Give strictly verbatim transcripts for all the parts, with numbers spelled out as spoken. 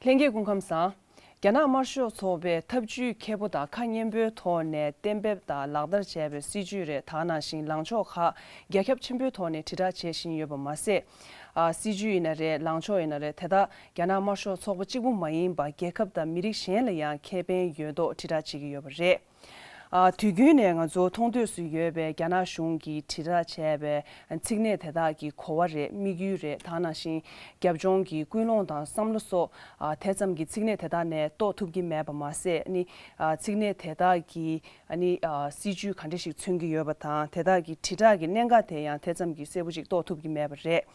ལྷན་རྒྱས་སྐུ་ཁམས་བཟང་། རྒྱ་ནག་དམར་ཤོག་ཚོགས་པས་ཐབས་ཇུས་མཁས་པོ་དང་ཁ་སྙན་པོའི་ཐོག་ནས་གཏན་འབེབས་དང་ལག་བསྟར་བྱས་པའི་སྲིད་ཇུས་རེད། ད་ག་ནང་བཞིན་ལངས་ཕྱོགས་ཁག་རྒྱལ་ཁབ་ཆེན་པོའི་ཐོག་ནས་དྲིལ་བསྒྲགས་བྱེད་བཞིན་ཡོད་པ་མ་ཟད། ཨ། སྲིད་ཇུས་ཡིན་ན་རེད། ལངས་ཕྱོགས་ཡིན་ན་རེད། དེ་དག་རྒྱ་ནག་དམར་ཤོག་ཚོགས་པ་གཅིག་པུ་མ་ཡིན་པར་རྒྱལ་ཁབ་དང་མི་རིགས་གཞན་ལ་ཡང་ཁེ་ཕན་ཡོད་མདོག་དྲིལ་བསྒྲགས་བྱེད་ཀྱི་ཡོད་པ་རེད། ཨ། དུས་རྒྱུན་ནས་ང་ཚོ་མཐོང་ཐོས་སུ་ཡོད་པའི་རྒྱ་ནག་གཞུང་གིས་དྲིལ་བསྒྲགས་བྱས་པའི་ཚིག་སྣེ་དེ་དག་གི་གོ་བ་རེད། དམིགས་ཡུལ་རེད། ད་ག་ནང་བཞིན་རྒྱབ་ལྗོངས་ཀྱི་ཀུན་སློང་དང་བསམ་བློ་སོགས། ཨ། དེ་ཙམ་གྱི་ཚིག་སྣེ་དེ་དག་ནས་རྟོགས་ཐུབ་ཀྱི་མེད་པ་མ་ཟད། ཨ་ནི། ཨ། ཚིག་སྣེ་དེ་དག་གིས། ཨ་ནི། ཨ། སྲིད་ཇུས་ག་འདྲ་ཞིག་མཚོན་གྱི་ཡོད་པ་དང་། དེ་དག་གི་དྲིལ་བསྒྲགས་ཀྱི་གནད་འགག་དེ་ཡང་དེ་ཙམ་གྱི་གསལ་པོ་ཞིག་རྟོགས་ཐུབ་ཀྱི་མེད་པ་རེད།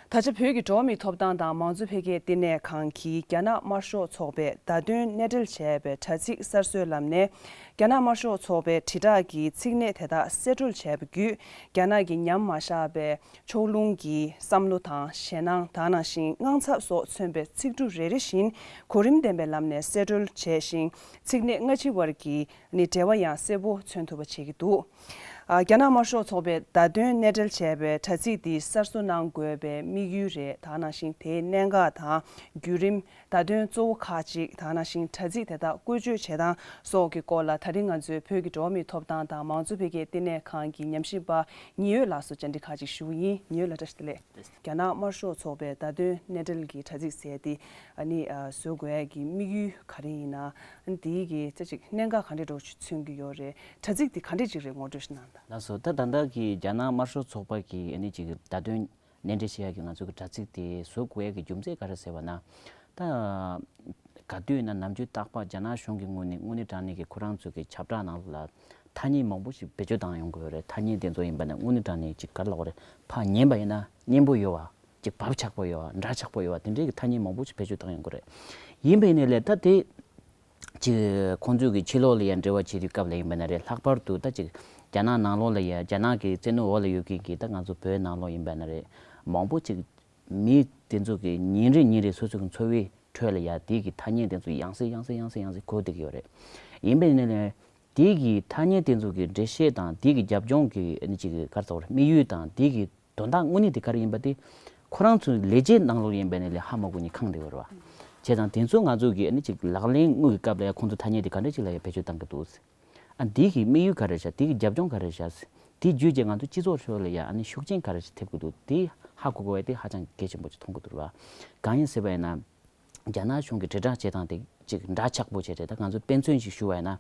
ད་ཆ་བོད་ཀྱི་འགྲོ་བ་མིའི་ཐོབ་ཐང་དང་མང་གཙོ་འཕེལ་རྒྱས་ལྟེ་གནས་ཁང་གིས་རྒྱ་ནག་དམར་ཤོག་ཚོགས་པས་བརྡ་དོན་སྣེ་ཁྲིད་བྱས་པའི་དྲ་ཚིགས་གསར་བཟོའི་ལམ་ནས། རྒྱ་ནག་དམར་ཤོག་ཚོགས་པའི་དྲིལ་བསྒྲགས་ཀྱི་ཚིག་སྣེ་དེ་དག་གསེད་བཀྲོལ་བྱས་པ་བརྒྱུད། རྒྱ་ནག་གི་ཉམས་མ་བཞག་པའི་ཕྱོགས་ལྷུང་གི་བསམ་བློ་དང་ཞེད་སྣང་། ད་ག་ནང་བཞིན་དངངས་འཚབ་སོགས་མཚོན་པའི་ཚིག་འབྲུ་རེ་རེ་བཞིན་གོ་རིམ་ལྡན་པའི་ལམ་ནས་གསེད་བཀྲོལ་བྱས་ཤིང་། ཚིག་སྣེ་སྔ་ཕྱི་བར་གྱི། ནི་འབྲེལ་བ་ཡང་གསལ་པོ་མཚོན་ཐུབ་པ་བྱེད་ཀྱི་འདུག་ཨ། རྒྱ་ནག་དམར་ཤོག་ཚོགས་པས་བརྡ་དོན་སྣེ་ཁྲིད་བྱས་པའི་དྲ་ཚིགས་འདི་གསར་བཟོ་གནང་དགོས་པའི་དམིགས་ཡུལ་རེད། ད་ག་ནང་བཞིན་དེའི་གནད་འགག་དང་བརྒྱུད་རིམ། བརྡ་དོན་གཙོ་བོ་ཁག་ཅིག་ད་ག་ནང་བཞིན་དྲ་ཚིགས་དེ་དག་བཀོལ་སྤྱོད་བྱེད་སྟངས་སོགས་ཀྱི་སྐོར་ལ། ད་རིང་ང་ཚོའི་བོད་ཀྱི་འགྲོ་བ་མིའི་ཐོབ་ཐང་དང་མང་གཙོ་འཕེལ་རྒྱས་ལྟེ་གནས་ཁང་གི་ཉམས་ཞིབ་པ་ཉི་འོད་ལགས་སུ་བཅར་འདྲི་ཁག་ཅིག་ཞུ་གི་ཡིན། ཉི་འོད་ལགས། བཀྲ་ཤིས་བདེ་ལེགས། རྒྱ་ནག་དམར་ཤོག་ཚོགས་པའི་བརྡ་དོན་སྣེ་ཁྲིད་ཀྱི་དྲ་ཚིགས་ཟེར་ཏེ། ཨ་ནི། ཨ། བཟོ་དགོས་ཡ་གི་དམིགས་ཡུལ་ག་རེ་ཡིན་ན། ཨ་ནི་དེའི་གི་ཅིག་གནད་འགག་ག་འདྲ་འདྲ་བོ་ཞིག་མཚོན་གྱི་ཡོད་རེད། དྲ་ཚིགས་དེ་ག་འདྲ་ཅིག་རེད། ངོ་སྤྲོད་ཞིག་གནང་དང་། ལགས་སོ། ད་ད་ལྟ་གི་རྒྱ་ནག་དམར་ཤོག་ཚོགས་པ་གི་ཨ་ནི་ཅིག་བརྡ་དོན་སྣེ་ཁྲིད་བྱེད་ཡ་གི་ང་ཚོ་གི་དྲ་ཚིགས་དེ་བཟོ་དགོས་ཡ་གི་རྒྱུ་མཚན་ག་རེ་ཟེར་བ་ན། ད་ག་དུས་ཡིན་ན་ནམ་རྒྱུན་རྟག་པར་རྒྱ་ནག་གཞུང་གི་ངོས་ནས་དངོས་གནས་དྲང་གནས་ཀྱི་ཁོ་རང་ཚོ་གི་ཁྱབ་བསྒྲགས་ནང་ལ་ཐ་སྙད་མང་པོ་ཞིག་བེད་སྤྱོད་བཏང་ཡོང་གི་ཡོད་རེད། ཐ་སྙད་དེ་ཚོ་ཡིན་པ་ན་དངོས་གནས་དྲང་གནས་ཅིག་ག་རེ་ལབ་དགོས་རེད། ཕར་ཉན་པ་ཡིན་ན་སྙན་པོ་ཡོད་པ། ཅིག་བབ་ཆགས་པོ་ཡོད་པ། འདྲ་ཆགས་པོ་ཡོད་པ། དེ་འདྲའི་གི་ཐ་སྙད་མང་པོ་ཞིག་བེད་སྤྱོད་བཏང་ཡོང་གི་རེད། ཡིན་པ་ཡིན་ནའི་ལས་ད་དེ་ཅིག་ཁོང་ཚོས་གི་ཕྱི་ལོགས་ལ་ཡ་འབྲེལ་བ་བྱེད་དུས་སྐབས་ལ་ཡིན་པ་ན་རེད། ལྷག་པར་དུ་ད་ཅིག་རྒྱ་ནག་ནང་ལོགས་ལ་ཡ་རྒྱ་ནག་གི་བཙན་གནོན་འོག་ལ་ཡོད་མཁན་གི་ད་ང་ཚོ་བོད་ནང་ལོགས་ཡིན་པ་ན་རེད། མང་པོ་ཅིག་མི་དེ་ཚོ་གི་ཉིན་རེ་ཉིན་རེ་སོ་སོ་གི་འཚོ་བའི་ཁྲོད་ལ་ཡ་དེ་གི་ཐ་སྙད་དེ་ཚོ་ཡང་སེ་ཡང་སེ་ཡང་སེ་ཡང་སེ་གོ་བསྡད་ཀྱི་ཡོད་རེད། ཡིན་པ་ཡིན་ནའི་ལས་དེ་གི་ཐ་སྙད་དེ་ཚོ་གི་འགྲེལ་བཤད་དང་དེ་གི་རྒྱབ་ལྗོངས་ཀྱི་ཨ་ནི་ཅིག་ག་རེ་ཟེར་དགོས་རེད། དམིགས་ཡུལ་དང་དེ་གི་དོན་དག་དངོས་གནས་དེ་ག་རེ་ཡིན་པ་དེ་ཁོ་རང་ཚོའི་ལས་བྱེད་ནང་ལོགས་ཡིན་པ་ནས་ལས་ཧ་མ་གོ་ནས་ཁེངས་བསྡད་ཡོད་རེད་བ། བྱས་ཙང་དེ་ཚོ་ང་ཚོ་གི་ཨ་ནི་ཅིག་ལག་ལེན་དངོས་ཀྱི་སྐབས་ལ་ཡ་ཁོང་ཚོ་ཐ་སྙད་དེ་ག་འདྲ་ཅིག་ལ་ཡ་བེད་སྤྱོད་བཏང་གི་འདུག་ཨ། འདི་གི་དམིགས་ཡུལ་ག་རེ་བྱ། འདི་གི་རྒྱབ་ལྗོངས་ག་རེ་བྱ། འདི་བརྒྱུད་བྱས་ང་ཚོ་སྤྱི་ཚོགས་ཁྲོད་ལ་ཡ་ཨ་ནི་ཤུགས་རྐྱེན་ག་རེ་ཞིག་ཐེབས་ཀྱི་འདུག་དེ་ཧ་གོ་དགོས་པ་དེ་ཧ་ཅང་གལ་ཆེན་པོ་ཅིག་མཐོང་གི་འདུག་རེད་བ། གང་ཡིན་ཟེར་བ་ཡིན་ན། རྒྱ་ནག་གཞུང་གི་དྲིལ་བསྒྲགས་བྱེད་སྟངས་དེ་ཅིག་འདྲ་ཆགས་པོ་བྱས་རེད། ད་ང་ཚོ་དཔེ་མཚོན་ཞིག་ཞུ་བ་ཡིན་ན།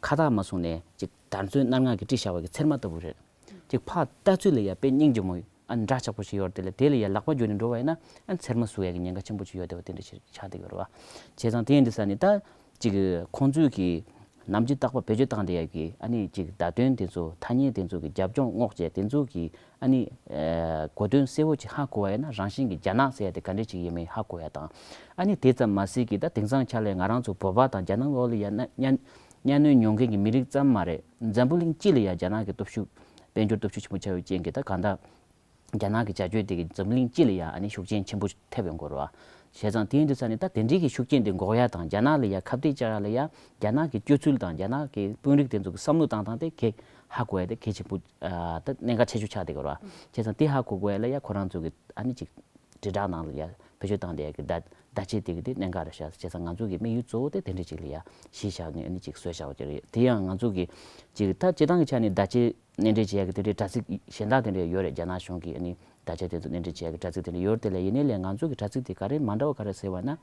ཁ་བཏགས་མ་བཟུང་ནས་ཅིག་དར་ཚོན་སྣ་ལྔ་གིས་བྲིས་བཞག་པ་གི་ཚེར་མ་ལྟ་བུ་རེད། ཅིག་ཕར་ལྟ་ཚུལ་ལ་ཡ་དཔེ་སྙིང་རྗེ་མོ་ཨ་འདྲ་ཆགས་པོ་ཞིག་ཡོད་རེད། དེ་ལ་དེ་ལ་ཡ་ལག་པ་འཇུ་ནས་འགྲོ་བ་ཡིན་ན་ཨ་ཚེར་མ་ཟུག་ཡ་གི་ཉེན་ཁ་ཆེན་པོ་ཅིག་ཡོད་བསྡད་པ་དེ་འདྲ་ཞིག་ཆགས་བསྡད་ཡོད་རེད་བ། བྱས་ཙང་དེ་ཡིན་དུས་ས་ནས་ད་ཅིག་ཁོང་ཚོས་ཀྱི་ནམ་རྒྱུན་རྟག་པར་བེད་སྤྱོད་བཏང་བསྡད་ཡ་གི་ཨ་ནི་ཅིག་བརྡ་དོན་དེ་ཚོ་ཐ་སྙད་དེ་ཚོ་གི་རྒྱབ་ལྗོངས་སྔོག་བྱས་དེ་ཚོ་གི་ཨ་ནི། ཨ། གོ་དོན་གསལ་བོ་ཅིག་ཧ་གོ་བ་ཡིན་ན་རང་བཞིན་གྱི་རྒྱ་ནག་ཟེར་ཡ་དེ་ག་འདྲས་ཅིག་ཡིན་མིན་ཧ་གོ་ཡ་དང་། ཨ་ནི་དེ་ཙམ་མ་ཟད་ཀྱི་ད་དེང་སང་ཆ་ལ་ང་རང་ཚོ་བོད་པ་དང་རྒྱ་ནག་ལོགས་ལ་ཡ་ན་གཉའ་གཉའ་གནོན་མྱོང་མཁན་གྱི་མི་རིགས་ཙམ་མ་རེད། འཛམ་བུ་གླིང་སྤྱི་ལ་ཡ་རྒྱ་ནག་གི་སྟོབས་ཤུགས་དཔལ་འབྱོར་སྟོབས་ཤུགས་ཆེན་པོ་ཆགས་ཡོད་རྐྱེན་གྱིས་ད་གང་ལྟར་རྒྱ་ནག་གི་བྱ་སྤྱོད་དེ་གིས་འཛམ་བུ་གླིང་སྤྱི་ལ་ཡ་ཨ་ནི་ཤུགས་རྐྱེན་ཆེན་པོ་ཐེབས་ཡོང་གི་རེད་བ། བྱས་ཙང་དེ་ཡིན་དུས་ས་ནས་ད་དེ་འདྲའི་གི་ཤུགས་རྐྱེན་དེ་འགོག་ཡ་དང་རྒྱ་ནག་ལ་ཡ་ཁ་གཏད་བཅག་ཡ་ལ་ཡ་རྒྱ་ནག་གི་སྤྱོད་ཚུལ་དང་རྒྱ་ནག་གི་དཔོན་རིགས་དེ་ཚོ་གི་བསམ་བློ་བཏང་སྟངས་དེ་གས་ཧ་གོ་ཡ་དེ་གལ་ཆེན་པོ། ཨ། ད་གནད་འགག་ཆེ་ཤོས་ཆགས་བསྡད་ཀྱི་རེད་བ། བྱས་ཙང་དེ་ཧ་གོ་དགོས་ཡ་ལ་ཡ་ཁོ་རང་ཚོ་གི་ཨ་ནི་ཅིག་དྲིལ་བསྒྲགས་ནང་ལ་ཡ་བེད་སྤྱོད་བཏང་བསྡད་ཡ་གི་བརྡ་བརྡ་ཆད་དེ་གི་དེ་གནད་འགག་རེད་ཤག་བྱས་ཙང་ང་ཚོ་གི་དམིགས་ཡུལ་གཙོ་བོ་དེ་དེ་འདྲ་ཅིག་ལ་ཡ་གཞི་བཞག་ནས་ཨ་ནི་ཅིག་བཟོས་བཞག་པ་ཅིག་རེད། དེ་ཡང་ང་ཚོ་གི་ཅིག་ད་སྤྱིར་བཏང་གི་ཆ་ནས་བརྡ་ཆད་སྣེ་འདྲེན་བྱེད་ཡ་གི་དེ་འདྲའི་དྲ་ཚིགས་གཞན་དག་དེ་འདྲ་ཡོད་རེད། རྒྱ་ནག་གཞུང་གི་ཨ་ནི་བརྡ་ཆད་དེ་ཚོ་སྣེ་འདྲེན་བྱེད་ཡ་གི་དྲ་ཚིགས་དེ་འདྲ་ཡོད་རེད། དེ་ལ་ཡིན་ནའི་ལས་ང་ཚོ་གི་དྲ་ཚིགས་དེ་ག་རེ་མ་འདྲ་བ་ག་རེ་ཟེར་བ་ན།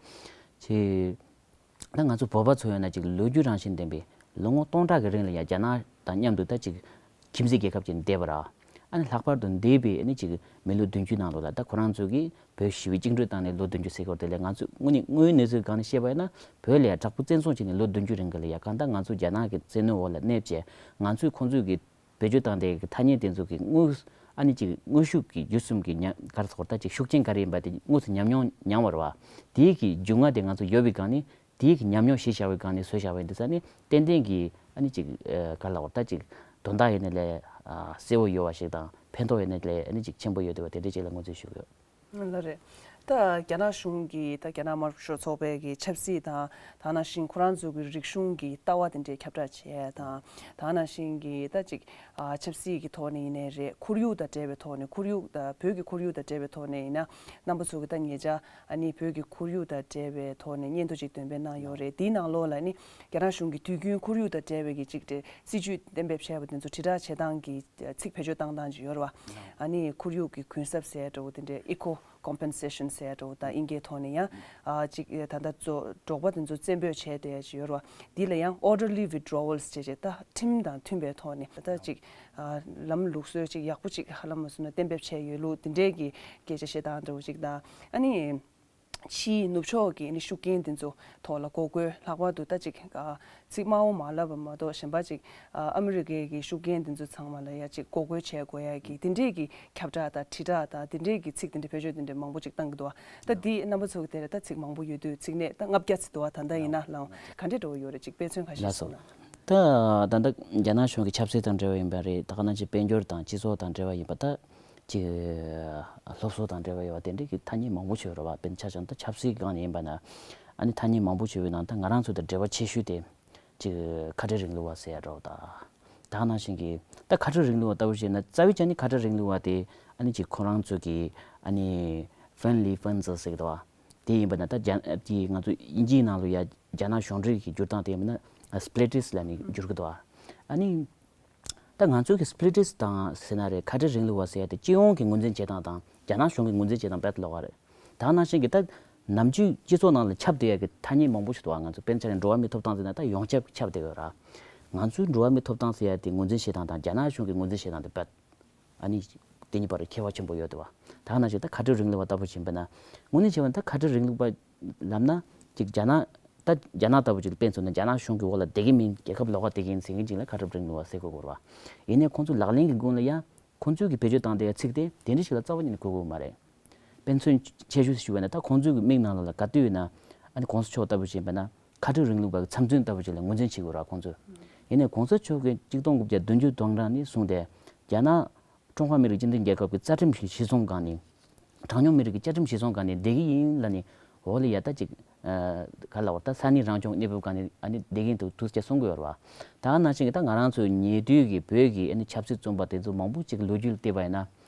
ཅིག་ད་ང་ཚོ་བོད་པ་ཚོ་ཡིན་ན་ཅིག་ལོ་རྒྱུས་རང་བཞིན་ལྡན་པའི་ལོ་ངོ་སྟོང་ཕྲག་གི་རིང་ལ་ཡང་རྒྱ་ནག་དང་མཉམ་དུ་ད་ཅིག་ཁྱིམ་མཚེས་རྒྱལ་ཁབ་ཅིག་ནས་བསྡད་པ་ར། ཨ་ནི་ལྷག་པར་དུ་འདས་པའི་ཨ་ནི་ཅིག་མི་ལོ་བདུན་ཅུ་ནང་ལོགས་ལ་ད་ཁོ་རང་ཚོ་གིས་བོད་ཞི་བའི་བཅིངས་འགྲོལ་བཏང་ནས་ལོ་བདུན་ཅུ་ཟེར་གྱི་ཡོད་རེད། དེ་ལས་ང་ཚོས་དངོས་གནས་དངོས་ཡོད་གནས་ཚུལ་སྒང་ནས་བཤད་པ་ཡིན་ན་བོད་ལ་ཡང་དྲག་པོ་བཙན་བཟུང་བྱས་ནས་ལོ་བདུན་ཅུ་རིང་ག་ལ་ཡ་གང་ལྟར་ང་ཚོ་རྒྱ་ནག་གི་བཙན་གནོན་འོག་ལ་གནས་བྱས་ང་ཚོས་ཁོང་ཚོས་གི་བེད་སྤྱོད་བཏང་དེ་གི་ཐ་སྙད་དེ་ཚོ་གི་དངོས་ཨ་ནི་ཅིག་དངོས་ཤུགས་ཀྱི་བརྒྱུད་གསུམ་གྱི་ཉ་ག་རེ་ཟེར་ད་ཅིག་ཤུགས་རྐྱེན་ག་རེ་ཡིན་པ་དེ་དངོས་སུ་ཉམས་མྱོང་མྱངས་པ་རེད་བ། དེའི་གི་རྒྱུས་མངའ་དེ་ང་ཚོ་ཡོད་པའི་སྒང་ནས་དེའི་གི་ཉམས་མྱོང་གཞི་བཞག་པའི་སྒང་ནས་བཟོས་བཞག་པ་ཡིན་དུས་ས་ནི་ཏན་ཏན་གྱི་ཨ་ནི་ཅིག་ཨ་ག་རེ་ལབ་དགོས་ད་ཅིག་དོན་དག་ཡིན་ནའི་ལས་ཨ་གསལ་བོ་ཡོད་པ་ཞིག་དང་ཕན་ཐོགས་ཡིན་ནའི་ལས་ཨ་ནི་ཅིག་ཆེན་པོ་ཡོད་བསྡད་པ་དེ་འདྲ་ཅིག་ལ་ངོས་འཛིན་ཞུ་གི་ཡོད། ལགས་རེད། ད་རྒྱ་ནག་གཞུང་གིས་ད་རྒྱ་ནག་དམར་ཤོག་ཚོགས་པའི་གི་ཆབ་སྲིད་དང་། ད་ནང་བཞིན་ཁོ་རང་ཚོ་གི་རིག་གཞུང་གི་ལྟ་བ་དེ་འདྲའི་ཁྱབ་བསྒྲགས་བྱས་དང་། ད་ནང་བཞིན་གི་ད་ཅིག་ཨ་ཆབ་སྲིད་ཀྱི་ཐོག་ནས་ཡིན་ནའི་རེད། ཁོར་ཡུག་དང་འབྲེལ་བའི་ཐོག་ནས། ཁོར་ཡུག་དང་བོད་ཀྱི་ཁོར་ཡུག་དང་འབྲེལ་བའི་ཐོག་ནས་ཡིན་ན། རྣམ་པ་ཚོ་གི་ད་ཉེ་ཆར་ཨ་ནི་བོད་ཀྱི་ཁོར་ཡུག་དང་འབྲེལ་བའི་ཐོག་ནས་སྙན་ཐོ་ཅིག་འདོན་སྤེལ་གནང་ཡོད་རེད། དེའི་ནང་ལོགས་ལ་ནི་རྒྱ་ནག་གཞུང་གིས་དུས་རྒྱུན་ཁོར་ཡུག་དང་འབྲེལ་བའི་གི་ཅིག་དེ་སྲིད་ཇུས་གཏན་འབེབས་བྱས་པ་དེ་ཚོ་དྲིལ་བསྒྲགས་བྱེད་སྟངས་ཀྱི་ཚིག་བེད་སྤྱོད་བཏང་སྟངས་ཅིག་ཡོད་རེད་བ། ཨ་ནི་ཁོར་ཡུག་གི་གུན་གསབ་ཟེར་འདྲ་བོ་དེ་འདྲའི་eco compensation ཟེར་འདྲ་བོ་ད་ཨིན་སྐད་ཐོག་ནས་ཡང་ཨ་ཅིག་ད་ལྟ་ཚོ་འབྲོག་པ་དེ་ཚོ་བཙན་སྤོས་བྱས་བསྡད་ཅིག་ཡོད་རེད་བ། འདི་ལ་ཡང་orderly withdrawals བྱས་བྱས་ད་ཁྲིམས་དང་མཐུན་པའི་ཐོག་ནས་ད་ཅིག་ཨ་ལམ་ལུགས་སྲོལ་ཅིག་ཡག་པོ་ཅིག་ཧ་ལམ་མ་སོང་ན་གཏན་འབེབས་བྱས་ཡོད་ལུགས་དེ་འདྲའི་གི་སྐད་ཆ་བཤད་སྟངས་འདྲ་བོ་ཅིག་དང་། ཨ་ནི་ཕྱིའི་ནུབ་ཕྱོགས་ཀྱི་ཨ་ནི་ཤུགས་རྐྱེན་དེ་ཚོ་ཐོག་ལ་འགོག་རྒོལ། ལྷག་པར་དུ་ད་ཅིག་ཨ་ཚིག་དམའ་བོ་མ་ལབ་པ་མ་གཏོགས་གཞན་པ་ཅིག་ཨ་ཨ་མི་རི་ཀའི་གི་ཤུགས་རྐྱེན་དེ་ཚོ་ཚང་མ་ལ་ཡ་ཅིག་འགོག་རྒོལ་བྱེད་དགོས་ཡ་གི་དེ་འདྲའི་གི་ཁྱབ་བསྒྲགས་དང་དྲིལ་བསྒྲགས་དང་དེ་འདྲའི་གི་ཚིག་དེ་འདྲ་བེད་སྤྱོད་དེ་འདྲ་མང་པོ་ཅིག་བཏང་གི་འདུག་བ། ད་འདི་རྣམ་པ་ཚོ་གི་དེ་ལ་ད་ཚིག་མང་པོ་ཡོད་དུས་ཚིག་སྣེ་ད་ལྔ་བརྒྱ་ཙམ་འདུག་བ། ད་ལྟ་ཡིན་ན་ལའང་ག་འདྲས་འགྲོ་གི་ཡོད་རེད། ཅིག་དཔེ་མཚོན་ཁ་ཤས་ལགས་སོ། གསུངས་ན། ད་ད་ལྟ་རྒྱ་ནག་གཞུང་གི་ཆབ་སྲིད་དང་འབྲེལ་བ་ཡིན་པ་རེད། ད་ག་ནང་བཞིན་དཔལ་འབྱོར་དང་སྤྱི་ཚོགས་དང་འབྲེལ་བ་ཡིན་པ། ད་ཅིག་སློབ་གསོ་དང་འབྲེལ་བ་ཡོད་པ་དེ་འདྲའི་གི་ཐ་སྙད་མང་པོ་ཅིག་ཡོད་རེད་བ། དཔེར་ན་ཆ་བཞག་ན་ད་ཆབ་སྲིད་སྒང་ནས་ཡིན་པ་ན། ཨ་ནི་ཐ་སྙད་མང་པོ་ཅིག་ཡོད་ནང་ད་ང་རང་ཚོ་དང་འབྲེལ་བ་ཆེ་ཤོས་དེ་ཅིག་ཁ་བྲལ་རིང་ལུགས་པ་ཟེར་ཡ་འདྲ་བོ་དང་། ད་ག་ནང་བཞིན་གི་ད་ཁ་བྲལ་རིང་ལུགས་པ་ལྟ་བུ་བྱས་ན། རྩ་བའི་ཆ་ནས་ཁ་བྲལ་རིང་ལུགས་པ་དེ་ཨ་ནི་ཅིག་ཁོ་རང་ཚོ་གི་ཨ་ནི་friendly fence ཟེར་གི་འདུག་བ། དེ་ཡིན་པ་ན་ད་རྒྱ་དེ་ང་ཚོ་དབྱིན་ཇིའི་ནང་ལ་ཡ་རྒྱ་ནག་གཞུང་འབྲེལ་གྱི་བསྒྱུར་སྟངས་དེ་ཡིན་པ་ན་སི་པི་ལི་ཊིས་ལབ་ནས་བསྒྱུར་གི་འདུག་བ། ཨ་ནི་ད་ང་ཚོ་གི་སི་པི་ལི་ཊིས་དང་ཟེར་ན་རེད། ཁ་བྲལ་རིང་ལུགས་པ་ཟེར་ཡ་དེ་སྤྱི་ཡོངས་ཀྱི་ངོས་འཛིན་བྱེད་སྟངས་དང་རྒྱ་ནག་གཞུང་གི་ངོས་འཛིན་བྱེད་སྟངས་རྦད་ལོགས་ཀ་རེད། ད་ནང་བཞིན་གྱི་ད་ནམ་རྒྱུན་སྤྱི་ཚོགས་ནང་ལ་ཁྱབ་བསྡད་ཡ་གི་ཐ་སྙད་མང་པོ་ཞིག་འདུག་བ། ང་ཚོ་དཔེར་ན་ཆ་ནས་འགྲོ་བ་མིའི་ཐོབ་ཐང་ཟེར་ན་ད་ཡོངས་ཁྱབ་ཁྱབ་བསྡད་ཡོད་ར། ང་ཚོའི་འགྲོ་བ་མིའི་ཐོབ་ཐང་ཟེར་ཡ་དེ་ངོས་འཛིན་བྱེད་སྟངས་དང་རྒྱ་ནག་གཞུང་གི་ངོས་འཛིན་བྱེད་སྟངས་དེ་རྦད། ཨ་ནི་དེ་གཉིས་བར་ཁྱད་པར་ཆེན་པོ་ཡོད་འདུག་བ། ད་ག་ནང་བཞིན་ད་ཁ་བྲལ་རིང་ལུགས་པ་ལྟ་བུ་ཡིན་པ་ན། དངོས་གནས་བྱས་པ་ན་ད་ཁ་བྲལ་རིང་ལུགས་པ་ལབ་ན་ཅིག་རྒྱ་ནག་ད་རྒྱ་ནག་ལྟ་བུ་ཅིག་ལ་དཔེ་མཚོན་ན་རྒྱ་ནག་གཞུང་གི་འོག་ལ་བསྡད་ཀྱི་མིན། རྒྱལ་ཁབ་ལོགས་ཀ་བསྡད་ཀྱི་ཡིན་ཟེར་མཁན་ཅིག་ལ་ཁ་བྲལ་རིང་ལུགས་པ་ཟེར་དགོས་ཀྱི་རེད་བ། ཡིན་ནའི་ཁོང་ཚོ་ལག་ལེན་གྱི་སྒང་ལ་ཡང་ཁོང་ཚོས་ཀྱི་བེད་སྤྱོད་བཏང་བསྡད་ཡ་ཚིག་དེ་དེ་འདྲ་ཞིག་ལ་རྩ་བ་ཉིད་ནས་གོ་དགོས་ཀྱི་མ་རེད། དཔེ་མཚོན་ཆེ་ཤོས་ཞུ་བ་ན་ད་ཁོང་ཚོའི་གི་མིག་ནང་ལ་ག་དུས་ཡིན་ན་ཨ་ནི་གོང་ས་མཆོག་ལྟ་བུ་ཅིག་ཡིན་པ་ན་ཁ་བྲལ་རིང་ལུགས་པ་གི་ཚབ་མཚོན་ལྟ་བུ་ཅིག་ལ་ངོས་འཛིན་བྱེད་དགོས་ར་ཁོང་ཚོས། ཡིན་ནའི་གོང་ས་མཆོག་གིས་གཅིག་སྟོང་དགུ་བརྒྱ་བདུན་ཅུ་དོན་གྲངས་ནས་བཟུང་སྟེ་རྒྱ་ནག་ཀྲུང་ཧྭ་མི་རིགས་སྤྱི་མཐུན་རྒྱལ་ཁབ་ཀྱི་རྩ་ཁྲིམས་ཤིག་གཞི་བཟུང་སྒང་ནས། གྲངས་ཉུང་མི་རིགས་ཀྱི་བཅའ་ཁྲིམས་གཞི་བཟུང་སྒང་ནས་བསྡད་ཀྱི་ཡིན་ལབ་ནས་འོག་ལ་ཡ་ད་ཅིག་ཨ་ག་ལབ་དགོས་རེད། ད་ས་གནས་རང་སྐྱོང་གནས་བབ་སྒང་ནས་ཨ་ནི་བསྡད་ཀྱི་ཡིན་འདུག་འདུག་ཅེས་གསུང་གི་ཡོད་རེད་བ། ད་ག་ནང་བཞིན་གྱི་ད་ང་རང་ཚོའི་ཉེ་དུས་ཀྱི་བོད་ཀྱི་ཨ་ནི་ཆབ་སྲིད་བཙོན་པ་དེ་ཚོ་མང་པོ་ཅིག་ལོ་རྒྱུས་ལ་བལྟས་པ་ཡིན་ན།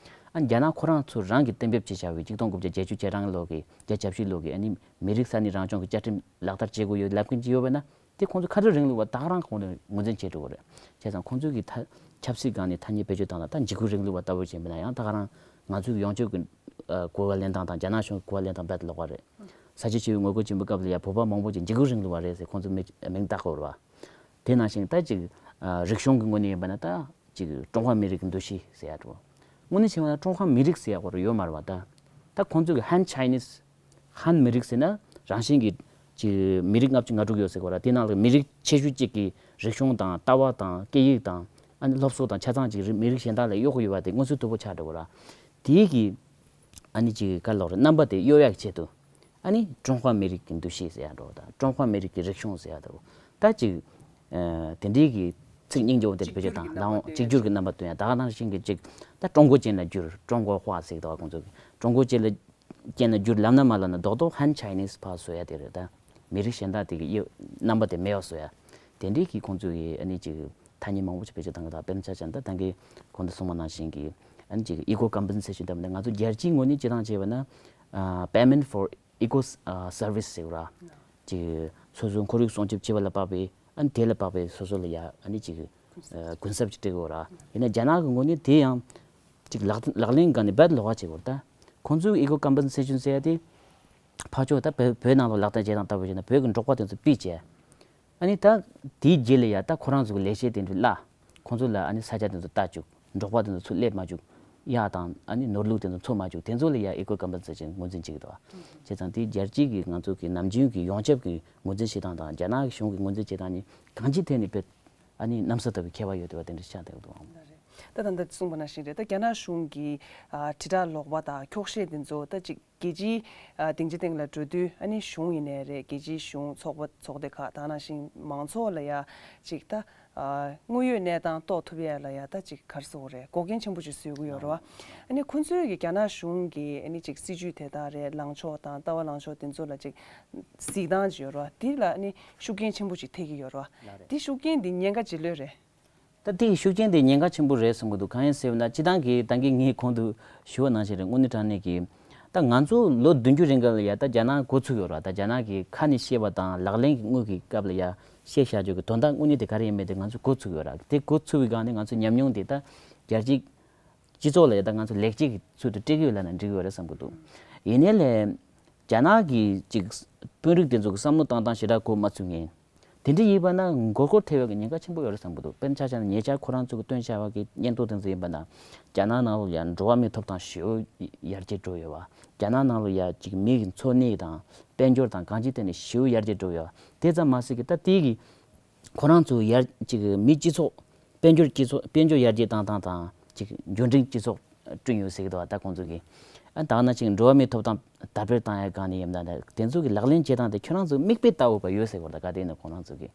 ཨ་རྒྱ་ནག་ཁོ་རང་ཚོ་རང་གིས་གཏན་འབེབས་བྱས་བཞག་པའི་གཅིག་སྟོང་དགུ་བརྒྱ་བརྒྱད་ཅུ་གྱ་གྲངས་ལོ་གི་བརྒྱད་ཅུ་གྱ་བཞི་ལོ་གི་ཨ་ནི་མི་རིགས་ས་གནས་རང་སྐྱོང་གི་བཅའ་ཁྲིམས་ལག་བསྟར་བྱེད་དགོས་ཡོད་ལབ་མཁན་ཅིག་ཡོད་པ་ན། དེ་ཁོང་ཚོ་ཁ་བྲལ་རིང་ལུགས་པ་ད་ག་རང་ཁོང་ཚོས་ངོས་འཛིན་བྱེད་འགྲོ་གི་རེད། བྱས་ཙང་ཁོང་ཚོས་ཀྱི་ད་ཆབ་སྲིད་སྒང་ནས་ཐ་སྙད་བེད་སྤྱོད་བཏང་ན་ད་འཇིགས་སྐུལ་རིང་ལུགས་པ་ལྟ་བུ་ཅིག་ཡིན་པ་ན་ཡང་ད་ག་རང་ང་ཚོའི་གི་ཡོངས་ཁྱབ་ཀྱི་ཨ་གོ་བ་ལེན་སྟངས་དང་རྒྱ་ནག་གཞུང་གི་གོ་བ་ལེན་སྟངས་རྦད་ལོགས་པ་རེད། ས་བྱི་ཞི་བའི་ངོ་རྒོལ་ཆེན་པོའི་སྐབས་ལ་ཡང་བོད་པ་མང་པོ་ཅིག་འཇིགས་སྐུལ་རིང་ལུགས་པ་རེད་ཟེར་ཁོང་ཚོས་མིང་མིང་བཏགས་ཡོད་རེད་བ། དེ་ནང་བཞིན་ད་ཅིག་ཨ་རིག་གཞུང་གི་ངོས་ནས་ཡིན་པ་ན་ད་ཅིག་ཀྲུང་ཧྭ་མི་རིགས་ཀྱི་འདུ་ཤེས་ཟེར་ཡ་འགྲོ། དངོས་གནས་བྱས་པ་ན་ཀྲུང་ཧྭ་མི་རིགས་ཟེར་ཡ་སྐོར་ཡོད་མ་རེད་བ། ད་ད་ཁོང་ཚོས་ཀྱི་Han Chinese། ཧན་མི་རིགས་ཟེར་ན་རང་བཞིན་གྱི་ཅིག་མི་རིགས་ལྔ་བཅུ་ང་དྲུག་ཡོད་ཟེར་གོ་ར། དེ་ནང་ལ་མི་རིགས་ཆེ་ཤོས་གཅིག་གི་རིག་གཞུང་དང་ལྟ་བ་དང་སྐད་ཡིག་དང་ཨ་ནི་སློབ་གསོ་དང་ཆ་ཚང་གཅིག་རི་མི་རིགས་གཞན་དག་ལས་གཡོག་གི་ཡོད་པ་དེ་མངོན་གསལ་དོད་པོ་ཆགས་འགྲོ་གོ་ར། དེའི་གི་ཨ་ནི་ཅིག་ག་ལབ་དགོས་རེད། རྣམ་པ་དེ་གཡོ་ཡག་ཆེད་དུ་ཨ་ནི་ཀྲུང་ཧྭ་མི་རིགས་ཀྱི་འདུ་ཤེས་ཟེར་ཡ་འགྲོ་དང་ཀྲུང་ཧྭ་མི་རིགས་ཀྱི་རིག་གཞུང་ཟེར་ཡ་འགྲོ། ད་ཅིག་ཨ་དེ་འདྲའི་གི་ཚིག་སྙིང་རྗེ་པོ་དེ་བེད་སྤྱོད་དང་ལའང་གཅིག་གྱུར་གྱི་རྣམ་པ་སྟོན་ཡ། ད་ག་ནང་བཞིན་གྱི་ཅིག་ད་ཀྲུང་གོ་ཅན་ལ་བསྒྱུར། ཀྲུང་གོ་ཧྭ་ཟེར་གི་འདུག་བ། ཁོང་ཚོ་གི་ཀྲུང་གོ་ཅན་ལ་ཅན་ལ་བསྒྱུར་ལབ་ན་མ་ལབ་ན་རྡོག་རྡོག་Han Chinese་ཕར་བཟོ་ཡ་དེ་རེད། ད་མི་རིགས་གཞན་དག་དེ་གི་དབྱེ་རྣམ་པ་དེ་མེད་པ་བཟོ་ཡ། དེ་འདྲའི་གི་ཁོང་ཚོ་གི་ཨ་ནི་ཅིག་ཐ་སྙད་མང་པོ་ཞིག་བེད་སྤྱོད་བཏང་གི་འདུག་དཔེར་ན་ཆ་བཞག་ན་ད་ད་གིན་གོང་དུ་གསུངས་པ་ནང་བཞིན་གི་ཨ་ནི་ཅིག་equal compensation་དེ་ང་ཚོ་རྒྱལ་སྤྱིའི་ངོས་ནས་སྤྱིར་བཏང་བྱས་པ་ན་ཨ་payment for equal service་ཟེར་བ་ར། ཅིག་སོ་སོའི་ཁོར་ཡུག་སྲུང་སྐྱོབ་བྱེད་པ་ལ་དཔག་པའི་ཨ་ནི་དེ་ལ་དཔག་པའི་སོ་སོ་ལ་ཡ་ཨ་ནི་ཅིག་ཨ་གུན་གསབ་ཅིག་སྤྲད་དགོས་ར། ཡིན་ན་རྒྱ་ནག་གི་ངོས་ནས་དེ་ཡང་ཅིག་ལག་ལག་ལེན་སྒང་ནས་རྦད་ལོགས་ཀ་བྱེད་དགོས་ར། ད་ཁོང་ཚོའི་equal compensation་ཟེར་ཡ་དེ་ཕར་ཕྱོགས་ད་བོད་བོད་ནང་ལ་ལག་བསྟར་བྱེད་སྟངས་ལྟ་བུ་བྱས་ན་བོད་ཀྱི་འབྲོག་པ་དེ་ཚོ་ཕུད་བྱས། ཨ་ནི་ད་དེའི་རྗེས་ལ་ཡ་ད་ཁོ་རང་ཚོ་གི་ལས་བྱེད་དེ་ཚོ་གླ། ཁོང་ཚོ་ལ་ཨ་ནི་ས་ཆ་དེ་ཚོ་ལྟ་བཅུག་འབྲོག་པ་དེ་ཚོ་ཚུར་སླེབས་མ་བཅུག་གཡག་དང་ཨ་ནི་ནོར་ལུག་དེ་ཚོ་འཚོ་མ་བཅུག་དེ་ཚོ་ལ་ཡ་equal compensation་ངོས་འཛིན་བྱེད་ཀྱི་འདུག་བ། བྱས་ཙང་དེ་རྒྱལ་སྤྱིའི་གི་ང་ཚོ་གི་ནམ་རྒྱུན་གྱི་ཡོངས་ཁྱབ་ཀྱི་ངོས་འཛིན་བྱེད་སྟངས་དང་རྒྱ་ནག་གི་གཞུང་གི་ངོས་འཛིན་བྱེད་སྟངས་གཉིས་གང་ཅིའི་ཐད་ནས་དཔེ་ཨ་ནི་གནམ་ས་ལྟ་བུའི་ཁྱད་པར་ཡོད་བསྡད་པ་དེ་འདྲ་ཆགས་བསྡད་ཀྱི་འདུག་ཨང་། ལགས་རེད། ད་ད་ལྟ་གསུངས་པ་ནང་བཞིན་རེད། ད་རྒྱ་ནག་གཞུང་གི་ཨ་དྲིལ་བསྒྲགས་ལོག་པ་དང་འཁྱོག་བཤད་འདི་ཚོ་ད་ཅིག་རྒྱལ་སྤྱིའི་ཨ་སྡིངས་ཆ་སྟེང་ལ་འགྲོ་དུས། ཨ་ནི་གཞུང་ཡིན་ནའི་རེད། རྒྱལ་སྤྱིའི་གཞུང་ཚོགས་པ་ཚོགས་སྡེ་ཁག་དང་། ནང་བཞིན་མང་ཚོགས་ལ་ཡ་ཅིག་ད་ཨ་དངོས་ཡོད་གནས་སྟངས་རྟོགས་ཐུབ་ཡ་ལ་ཡ་ད་ཅིག་ག་རེ་ཟེར་དགོས་རེད། འགོག་རྐྱེན་ཆེན་པོ་ཅིག་བཟོ་གི་ཡོད་རེད་བ། ཨ་ནི་ཁོ་ཚོས་ཀྱི་རྒྱ་ནག་གཞུང་གི་ཨ་ནི་ཅིག་སྲིད་ཇུས་དེ་དག་རེད། ལངས་ཕྱོགས་དང་ལྟ་བ་ལངས་ཕྱོགས་དེ་ཚོ་ལ་ཅིག་གཟིགས་སྟངས་ཅིག་ཡོད་རེད་བ། དེ་ལ་ཨ་ནི་ཤུགས་རྐྱེན་ཆེན་པོ་ཅིག་ཐེབས་ཀྱི་ཡོད་རེད་བ། དེ་ཤུགས་རྐྱེན་དེ་ཉེན་ཁ་ཇེ་ལོས་རེད། ད་དེ་ཡི་ཤུགས་རྐྱེན་དེ་ཉེན་ཁ་ཆེན་པོ་རེད་བསམ་གྱི་འདུག་གང་ཡིན་ཟེར་བ་ན། སྤྱིར་བཏང་གི་ད་གིན་ངས་གོང་དུ་ཞུ་བ་ནང་བཞིན་རེད། དངོས་གནས་དྲང་གནས་ཀྱི་ད་ང་ཚོ་ལོ་བདུན་ཅུ་རིང་ག་ལ་ཡ་ད་རྒྱ་ནག་འགོ་ཚུགས་ཡོད་རེད། ད་རྒྱ་ནག་གི་ཁ་ནས་བཤད་པ་དང་ལག་ལེན་གྱི་དངོས་ཀྱི་སྐབས་ལ་ཡ་བཤད་བཞག་རྒྱུ་གི་དོན་དག་དངོས་གནས་དེ་ག་རེ་ཡིན་མིན་དེ་ང་ཚོ་འགོ་ཚུགས་ཡོད་རེད། དེ་འགོ་ཚུགས་པའི་སྒང་ནས་ང་ཚོ་ཉམས་མྱོང་དེ་ད་རྒྱལ་སྤྱི་སྤྱི་ཚོགས་ལ་ཡ་ད་ང་ཚོ་ལེགས་སྐྱེས་ཀྱི་ཚུལ་དུ་སྤྲད་ཀྱི་ཡོད་ལབ་ན་འགྲིག་གི་ཡོད་རེད་བསམ་གྱི་འདུག་ཡིན་ནའི་ལས། རྒྱ་ནག་གི་ཅིག་དཔོན་རིགས་དེ་ཚོ་གི་བསམ་བློ་བཏང་སྟངས་ཞེ་དྲག་གོ་མ་ཚོད་མཁན། དེ་འདྲ་ཡིན་པ་ན་མགོ་སྐོར་ཐེབས་ཡག་གི་ཉེན་ཁ་ཆེན་པོ་ཡོད་རེད་བསམ་གྱི་འདུག་དཔེར་ན་ཆ་བཞག་ན་ཉེ་ཆར་ཁོ་རང་ཚོ་གི་བཏོན་བཞག་པ་གི་སྙན་ཐོ་དེ་ཚོ་ཡིན་པ་ན། རྒྱ་ནག་ནང་ལོགས་ཡ་འགྲོ་བ་མིའི་ཐོབ་ཐང་ཞེ་པོ་ཡར་རྒྱས་འགྲོ་ཡོད་པ། རྒྱ་ནག་ནང་ལོགས་ཡ་ཅིག་མི་གི་འཚོ་གནས་དང་དཔལ་འབྱོར་དང་གང་ཅིའི་ཐད་ནས་ཞེ་པོ་ཡར་རྒྱས་འགྲོ་ཡོད་པ། དེ་ཙམ་མ་ཟད་ཀྱི་ད་དེ་གི་ཁོ་རང་ཚོ་ཡར་ཅིག་མི་སྤྱི་ཚོགས་དཔལ་འབྱོར་སྤྱི་ཚོགས་དཔལ་འབྱོར་ཡར་རྒྱས་བཏང་སྟངས་དང་ཅིག་འབྱོར་འབྲིང་སྤྱི་ཚོགས་བསྐྲུན་ཡོད་ཟེར་གྱི་འདུག་ད་ཁོང་ཚོ་གིས། ཨ་ད་ག་ནང་བཞིན་འགྲོ་བ་མིའི་ཐོབ་ཐང་དར་སྤེལ་བཏང་ཡ་སྒང་ནས་ཡིན་ན། ད་དེ་ཚོ་གི་ལག་ལེན་བྱེད་སྟངས་དེ་ཁྱོད་རང་ཚོ་མིག་དཔེ་ལྟ་འོས་པ་ཡོད་ཟེར་གྱི་འདུག་ག་དེ་ནི་ཁོང་རང་ཚོ་གིས།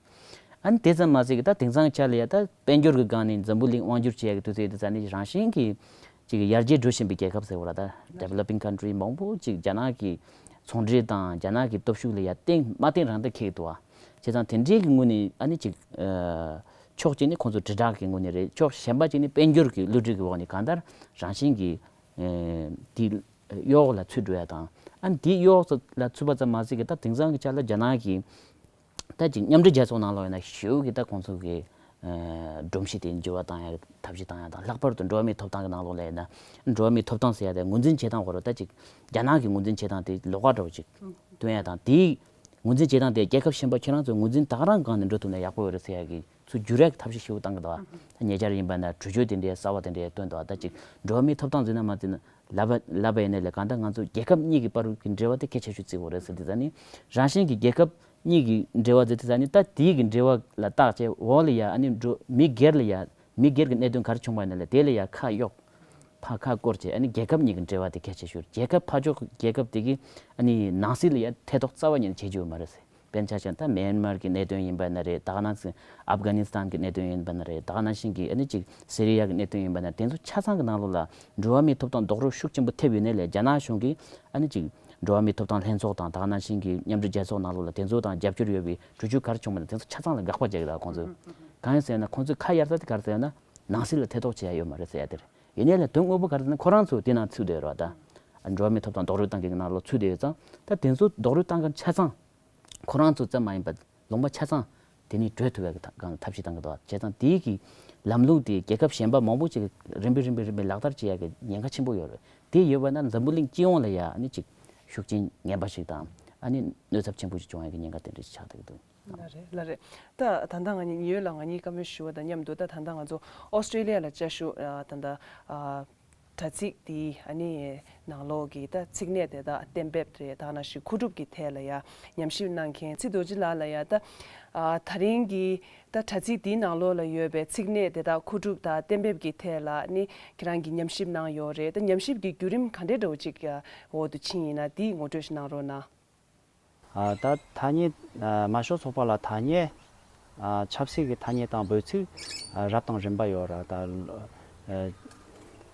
ཨ་ནི་དེ་ཙམ་མ་ཟད་ཀྱི་ད་དེང་སང་ཆ་ལ་ཡ་ད་དཔལ་འབྱོར་གྱི་སྒང་ནས་འཛམ་བུ་གླིང་དབང་སྒྱུར་བྱེད་ཡ་གི་དུས་ཚོད་དེ་ཙ་ནས་རང་བཞིན་གྱིས་ཅིག་ཡར་རྒྱས་འགྲོ་བཞིན་པའི་རྒྱལ་ཁབ་ཟེར་བ་ལ། ད་developing country མང་པོ་ཅིག་རྒྱ་ནག་གི་ཚོང་འབྲེལ་དང་རྒྱ་ནག་གི་སྟོབས་ཤུགས་ལ་ཡ་བརྟེན་མ་བརྟེན་རང་ད་འཁེལ་འདུག་བ། བྱས་ཙང་དེ་འདྲའི་གི་ངོས་ནས་ཨ་ནི་ཅིག་ཨ་ཕྱོགས་གཅིག་ནས་ཁོང་ཚོ་དྲིལ་བསྒྲགས་ཀྱི་ངོས་ནས་རེད། ཕྱོགས་གཞན་པ་གཅིག་ནས་དཔལ་འབྱོར་གྱི་བསླུ་བྲིད་ཀྱི་འོག་ནས་གང་ལྟར་རང་བཞིན་གྱིས་ཨ་དེ་གཡོ་འོག་ལ་ཚུད་འགྲོ་ཡ་དང་། ཨ་ནི་དེ་གཡོ་འོག་ལ་ཚུད་པ་ཙམ་མ་ཟད་ཀྱི་ད་དེང་སང་གི་ཆ་ལ་རྒྱ་ནག་གི་ད་ཅིག་མཉམ་འབྲེལ་རྒྱལ་ཚོགས་ནང་ལོགས་ཡིན་ན་ཞེ་པོ་གི་ད་ཁོང་ཚོ་གི་ཨ་སྒྲོམ་གཞི་དེ་འགྱུར་བ་བཏང་ཡ་ཐབས་ཤེས་བཏང་ཡ་དང་། ལྷག་པར་དུ་འགྲོ་བ་མིའི་ཐོབ་ཐང་གི་ནང་ལོགས་ལ་ཡིན་ན། འགྲོ་བ་མིའི་ཐོབ་ཐང་ཟེར་ཡ་དེ་ངོས་འཛིན་བྱེད་སྟངས་སྐོར་ད་ཅིག་རྒྱ་ནག་གི་ངོས་འཛིན་བྱེད་སྟངས་དེ་ལོགས་ཀ་འདྲ་བོ་ཅིག་སྟོན་ཡ་དང་། དེའི་ངོས་འཛིན་བྱེད་སྟངས་དེ་རྒྱལ་ཁབ་གཞན་པ་ཁྱེད་རང་ཚོའི་ངོས་འཛིན་ད་ག་རང་སྒང་ནས་འགྲོ་ཐུབ་ན་ཡག་པོ་ཡོད་རེད་ཟེར་ཡ་གི་ཚུར་བསྒྱུར་ཡ་གི་ཐབས་ཤེས་ཞེ་པོ་བཏང་གི་འདུག་བ། ད་ཉེ་ཆར་ཡིན་པ་ན་གྲོས་ཆོད་དེ་འདྲའི་གསར་བ་དེ་འདྲའི་བཏོན་འདུག་བ། ད་ཅིག་འགྲོ་བ་མིའི་ཐོབ་ཐང་ཟེར་ན་མ་ཟེར་ན། ལབ་པ་ལབ་པ་ཡིན་ན་ལས། གང་ལྟར་ང་ཚོ་རྒྱལ་ཁབ་གཉིས་ཀྱི་བར་གྱི་འབྲེལ་བ་དེ་གལ་ཆེ་ཤོས་བརྩི་དགོས་རེད་ཟེར་དུས་ཙ་ནི། རང་བཞིན་གྱི་རྒྱལ་ཁབ་གཉིས་ཀྱི་འབྲེལ་བ་ཟེར་དུས་ཙ་ནི། ད་དེའི་གི་འབྲེལ་བ་ལ་བརྟག་དཔྱད་འོག་ལ་ཡ་ཨ་ནི་འགྲོ་མི་སྒེར་ལ་ཡ། མི་སྒེར་གྱི་གནད་དོན་ག་རེ་བྱུང་བ་ཡིན་ན་ལས། དེ་ལ་ཡ་ཁ་གཡོག་ཕར་ཁ་སྐོར་བྱས། ཨ་ནི་རྒྱལ་ཁབ་གཉིས་ཀྱི་འབྲེལ་བ་དེ་གལ་ཆེ་ཤོས། རྒྱལ་ཁབ་ཕར་ཕྱོགས་ཀྱི་རྒྱལ་ཁབ་དེ་གིས་ཨ་ནི་ནང་སྲིད་ལ་ཡ་ཐེ་གཏོགས་རྩ་བ་ཉིད་ནས་བྱེད་རྒྱུ་ཡོད་མ་རེད་ཟེར། དཔེར་ན་ཆ་བཞག་ན་ད་མེན་མར་གྱི་གནད་དོན་ཡིན་པ་ན་རེད། ད་ག་ནང་བཞིན་ཨབ་གྷ་ནི་སི་ཐན་གྱི་གནད་དོན་ཡིན་པ་ན་རེད། ད་ག་ནང་བཞིན་གྱི་ཨ་ནི་ཅིག་སི་རི་ཡ་གི་གནད་དོན་ཡིན་པ་ན། དེ་ཚོ་ཆ་ཚང་གི་ནང་ལོགས་ལ་འགྲོ་བ་མིའི་ཐོབ་ཐང་རྡོག་རོལ་ཤུགས་ཆེན་པོ་ཐེབས་ཡོད་ནའི་ལས། རྒྱ་ནག་གཞུང་གིས་ཨ་ནི་ཅིག་འགྲོ་བ་མིའི་ཐོབ་ཐང་ལྷན་ཚོགས་དང་། ད་ག་ནང་བཞིན་གྱི་མཉམ་འབྲེལ་རྒྱལ་ཚོགས་ནང་ལོགས་ལ་དེ་ཚོ་དང་རྒྱབ་སྐྱོར་ཡོད་པའི་གྲོས་ཆོད་ག་རེ་བྱུང་བ་ན་དེ་ཚོ་ཆ་ཚང་ལ་དགག་པ་རྒྱག་གི་འདུག་ཁོང་ཚོས། གང་ཡིན་ཟེར་ན་ཁོང་ཚོས་ཁ་གཡར་ས་དེ་ག་རེ་ཟེར་ན། ནང་སྲིད་ལ་ཐེ་གཏོགས་བྱེད་ཡ་ཡོད་མ་རེད་ཟེར་ཡ་དེ་རེད། ཡིན་ནའི་ལས་དོན་དངོས་པོ་ག་རེ་ཟེར་ན། ཁོ་རང་ཚོ་དེ་ནང་ཚུད་བསྡད་ཡོད་རེད་བ། ད་འགྲོ་བ་མིའི་ཐོབ་ཐང་རྡོག་རོལ་བཏང་མཁན་གྱི་ནང་ལོགས་ཚུད་བསྡད་ཡོད་ཙང་། ད་དེ་ཚོ་རྡོག་རོལ་བཏང་མཁན་ཆ་ཚང་ཁོ་རང་ཚོ་ཙམ་མ་ཡིན་པ་ལུང་པ་ཆ་ཚང་དེ་ནས་བྲོས་ཐུབ་ཡ་གི་ཐ་གང་ཐབས་ཤེས་བཏང་གི་འདུག་བ། བྱས་ཙང་དེའི་གི་ལམ་ལུགས་དེ་རྒྱལ་ཁབ་གཞན་པ་མང་པོ་ཅིག་རིམ་པས་རིམ་པས་རིམ་པས་ལག་བསྟར་བྱེད་ཡ་གི་ཉེན་ཁ་ཆེན་པོ་ཡོད་རེད། དེ་ཡོད་པ་ན་འཛམ་བུ་གླིང་སྤྱི་ཡོངས་ལ་ཡ་ཨ་ནི་ཅིག་ཤུགས་རྐྱེན་ངན་པ་ཞིག་དང་། ཨ་ནི་གནོད་ཚབས་ཆེན་པོ་ཞིག་བྱུང་ཡ་གི་ཉེན་ཁ་དེ་འདྲ་ཞིག་ཆགས་བསྡད་ཀྱི་འདུག་ལགས་རེད། ལགས་རེད། ད་ད་ལྟ་ང་གཉིས་ཉེ་ཡོད་ལ་ང་གཉིས་བཀའ་མོལ་ཞུ་བ་དང་མཉམ་དུ། ད་ད་ལྟ་ང་ཚོ་ཨོ་སི་ཀྲེ་ལི་ཡ་ལ་བཅའ་བཞུགས་ཨ་ད་ལྟ་ཨ་དྲ་ཚིགས་དེའི་ཨ་ནི་ནང་ལོགས་ཀྱི་ད་ཚིག་གནད་དེ་དག་གཏན་འབེབས་རེད། ད་ནང་བཞིན་མཁོ་སྒྲུབ་ཀྱི་ཐད་ལ་ཡ་ཉམས་ཞིབ་གནང་མཁན་ཚེ་རྡོ་རྗེ་ལགས་ལ་ཡ་ད་ཨ་ད་རིང་གི་ད་དྲ་ཚིགས་དེའི་ནང་ལོགས་ལ་ཡོད་པའི་ཚིག་གནད་དེ་དག་མཁོ་སྒྲུབ་དང་གཏན་འབེབས་ཀྱི་ཐད་ལ་ཨ་ནི་ཁྱེད་རང་གིས་ཉམས་ཞིབ་གནང་ཡོད་རེད། ད་ཉམས་ཞིབ་ཀྱི་བརྒྱུད་རིམ་ག་འདྲའི་འདྲ་བོ་ཅིག་འོག་ཏུ་ཕྱིན་ཡིན་ན། དེའི་ངོ་སྤྲོད་ཞིག་གནང་རོགས་གནང་། ཨ་ད་ཐ་སྙད་ཨ་དམར་ཤོག་ཚོགས་པ་ལ་ཐ་སྙད་ཨ་ཆབ་སྲིད་ཀྱི་ཐ་སྙད་དང་འབོད་ཚིག་ཨ་རབ་དང་རིམ་པ་ཡོད་ར། ད་ཨ་